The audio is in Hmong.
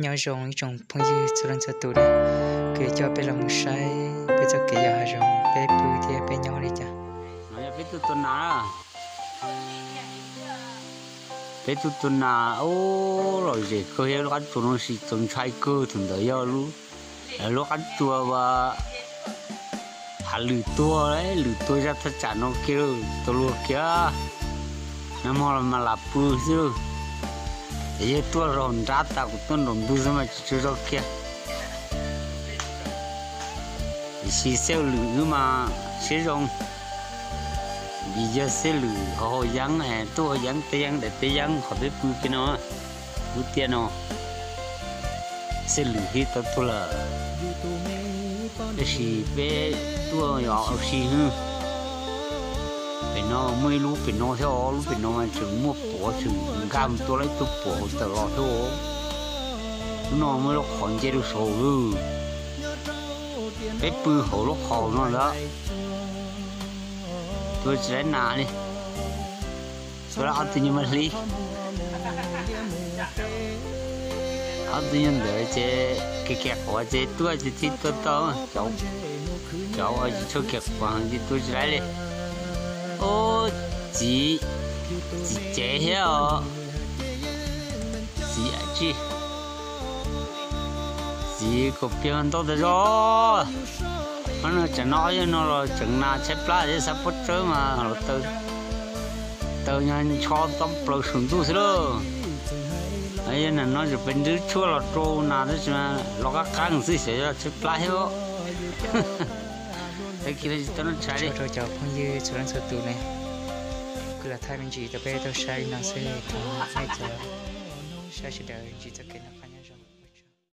Nyob zoo ib tsoom phooj ywg txhua leej txhua tus na, kuv yuav coj peb los mus saib peb txoj kev yos hav zoov, peb pw thiab peb nyob li cas. Peb tuaj tua nas, peb tuaj tua nas, ub, lom zem kawg thiab. Lub qab tsuas no sis txaus ntshai kawg, thaum ntawd yog lub qab tsuas uas hav lwm tuag, lwm tuag zaj thaj tsam no kiag, tau luag kiag. Nag hmo los mas lam pw xwb, ces yog tuaj zog nrab tas kuv tuaj nraum ntug xwb mas tsis tsaug zog kiag. Tiam sis xib hwb Lwm wb mas siab zoo, vim yog xib hwb Lwm ho haus yeeb, tuaj haus yeeb, teb yeeb daim teb yeeb qhov peb pw kiag no, lub tiaj no, xib hwb Lwm thiaj tau tuag lawm. Tab sis peb tuaj yos ua si hwb. Pem no muaj ib lub pem no thiab os, lub pem no mas tseem muaj puav, tseem nkag mus tua lawm ib tug puav hauv tawm los thiab os. Lub no muaj lub qhov nce rau saud lawm. Peb pw hauv lub qhov no ntag. Tua tsis laib nas li. Tua laib ob tug nyuag me hli. Ob tug nyuag ntawd ces kiag kiag quav ces tuaj ces thiaj tua tau. Cov uas tsis tshua kiag quav ces tua tsis laib li. Ub, txiv, txiv cev thiab os. Txiv tsi, txiv kaum pias ntau tas zog. Ob no tseem no, ob yawg no los tseem nas tshaib plab thiab, xav pob tsawb mas los taw, taw ncho tau plaws saum ntuj xwb lauj. Yog nam no tseem pes nrwb tshuaj los rau nas tab sis mas los qab qab xwb, xyov yog tshaib plab thiab. Tag kis no tsis tau noj tshais li. Ua tsaug rau cov phooj ywg txhua leej txhua tus ne, kuv los thaij me ntsis rau peb tau saib li no xwb, thov nej cov saib sawv daws ntsib txoj kev noj qab nyob zoo.